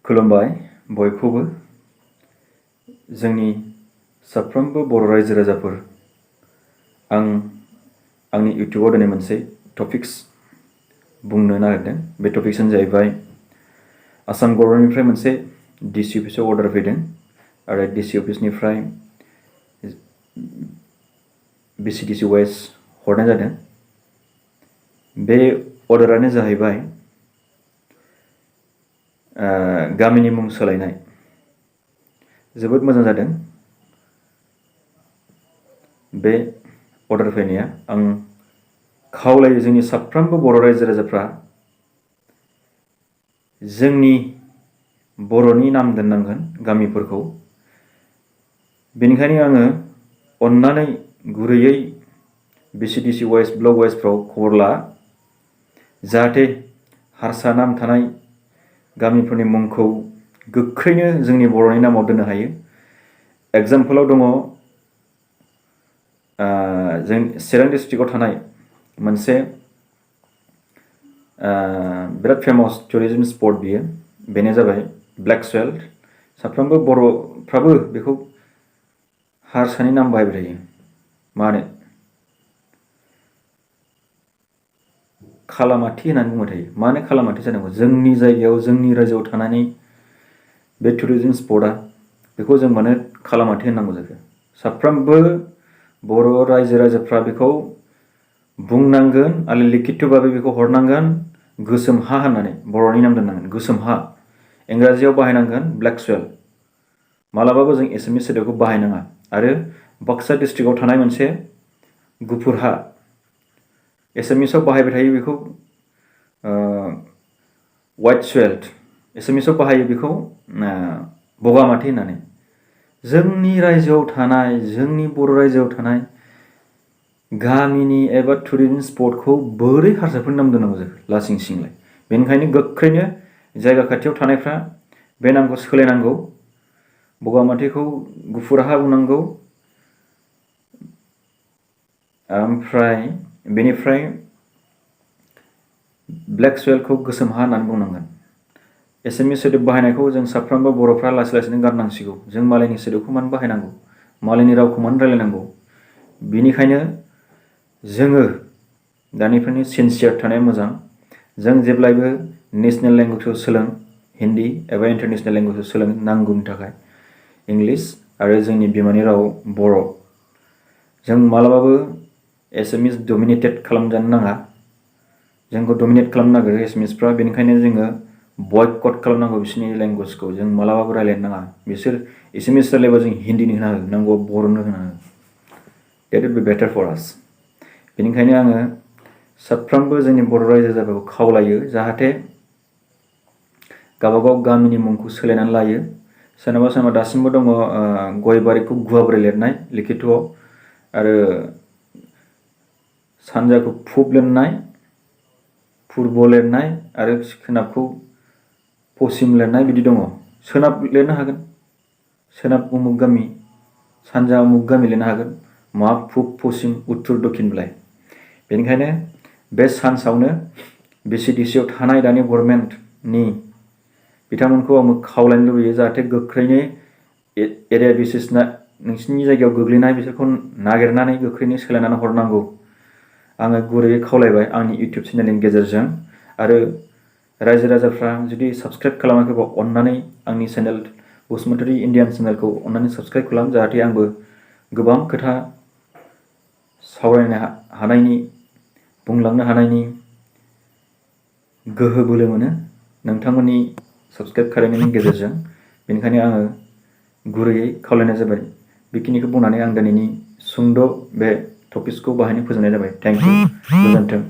खुलुमबाय बयखौबो जोंनि साफ्रोमबो बर' रायजो राजाफोर आंनि इउट्यूबाव दिनै मोनसे टपिक्स बुंनो नागिरदों। बे टपिक्सआनो जाहैबाय आसाम गभर्नमेन्टनिफ्राय मोनसे डिसि अफिसाव अर्डार फैदों आरो डिसि अफिसनिफ्राय बिसिडिसि वाइज हरनाय जादों। बे अर्डारानो जाहैबाय गामिनि मुं सोलायनाय। जोबोद मोजां जादों बे अर्डार फैनाया। आं खावलायो जोंनि साफ्रोमबो बर' रायजो राजाफ्रा जोंनि बर'नि नाम दोननांगोन गामिफोरखौ। बेनिखायनो आङो अन्नानै गुरैयै बिसिडिसि वाइज ब्लक वाइजफ्राव खबर ला, जाहाथे हारसा नाम थानाय गामिफोरनि मुंखौ गोख्रैनो जोंनि बर'नि नामाव दोननो हायो। एग्जाम्पलाव दङ जों चिरां डिस्ट्रिक्टआव थानाय मोनसे बिराद फेमास टुरिज्म स्पट बेनो जाबाय ब्लेक सवेल। साफ्रोमबो बर'फ्राबो बेखौ हारसानि नाम बाहायबाय थायो। मानो? खालामाथि होननानै बुंबाय थायो। मानो खालामाथि जानांगौ? जोंनि जायगायाव जोंनि रायजोआव थानानै बे टुरिज्म स्पटआ बेखौ जों मानो खालामाथि होननांगौ जाखो? साफ्रोमबो बर' रायजो राजाफ्रा बेखौ बुंनांगोन आरो लिखित भाबै बेखौ हरनांगोन। गोसोम हा होननानै बर'नि नाम दोननांगोन। गोसोम हा इंराजियाव बाहायनांगोन ब्लेक सवेल। मालाबाबो जों एसामिस सोदोबखौ बाहायनाङा। आरो बाक्सा डिस्ट्रिक्टआव थानाय मोनसे गुफुर हा, एसामिसाव बाहायबाय थायो बेखौ वाइट सवेल। एसामिसाव बाहायो बेखौ बगामाथि होननानै। जोंनि रायजोआव थानाय, जोंनि बर' रायजोआव थानाय गामिनि एबा टुरिज्म स्पटखौ बोरै हारसाफोरनि नाम दोननांगौ जाखो लासिं सिंलाय? बेनिखायनो गोख्रैनो जायगा खाथियाव थानायफ्रा बे नामखौ सोलायनांगौ। बगामाथिखौ गुफुर हा बुंनांगौ। ओमफ्राय बेनिफ्राय ब्लेक सवेलखौ गोसोम हा होननानै बुंनांगोन। एसामिस सोदोब बाहायनायखौ जों साफ्रोमबो बर'फ्रा लासै लासैनो गारनांसिगौ। जों मालायनि सोदोबखौ मानो बाहायनांगौ? मालायनि रावखौ मानो रायलायनांगौ? बिनिखायनो जोङो दानिफ्रायनो सिनसियार थानाया मोजां। जों जेब्लायबो नेशनेल लेंगुवेजखौ सोलों, हिन्दी एबा इन्टारनेशनेल लेंगुवेजखौ सोलों नांगौनि थाखाय। इंलिस आरो जोंनि बिमानि राव बर'। जों मालाबाबो एसामिस डमिनेटेड खालामजानो नाङा। जोंखौ डमिनेट खालामनो नागिरो एसामिसफ्रा। बेनिखायनो जोङो बयकट खालामनांगौ बिसोरनि लेंगुवेजखौ। जों मालाबाबो रायलायनो नाङा। बिसोर एसामिस रायलायबा जों हिन्दीनि होना हो, नांगौ बर'नो होना हो। That will be better for us. बेनिखायनो आङो साफ्रोमबो जोंनि बर' रायजो राजाफोरखौ खावलायो जाहाथे गावबागाव गामिनि मुंखौ सोलायनानै लायो। सोरनाबा सोरनाबा दासिमबो दङ गयबारिखौ गुवाब्रै लिरनाय लिखितआव, आरो सानजाखौ पुब लिरनाय, पुर्ब लिरनाय, आरो सोनाबखौ पश्चिम लिरनाय बिदि दङ। सोनाब लिरनो हागोन, सोनाब उमुग गामि, सानजा उमुग गामि लिरनो हागोन। मा पुब पश्चिम उत्तर दक्षिण बिलाय? बेनिखायनो बे चान्सआवनो बिसिडिसिआव थानाय दानि गभर्नमेन्टनि बिथांमोनखौ आं खावलायनो लुबैयो जाहाथे गोख्रैनो एरिया बेसिस नोंसिनि जायगायाव गोग्लैनाय बिसोरखौ नागिरनानै गोख्रैनो सोलायनानै हरनांगौ। आङो गुरैयै खावलायबाय आंनि इउट्यूब चेनेलनि गेजेरजों। आरो रायजो राजाफ्रा जुदि साबस्क्राइब खालामाखैबा अन्नानै आंनि चेनेल बसुमतारी इन्डियान चेनेलखौ अन्नानै साबस्क्राइब खालाम, जाहाथे आंबो गोबां खोथा सावरायनो हानायनि, बुंलांनो हानायनि गोहो बोलो मोनो नोंथांमोननि साबस्क्राइब खालामनायनि गेजेरजों। बेनिखायनो आङो गुरैयै खावलायनाय जाबाय। बेखिनिखौ बुंनानै आं दिनैनि सुंद' बे टपिक्सखौ बाहायनो फोजोबनाय जाबाय। Thank you. गोजोन्थों।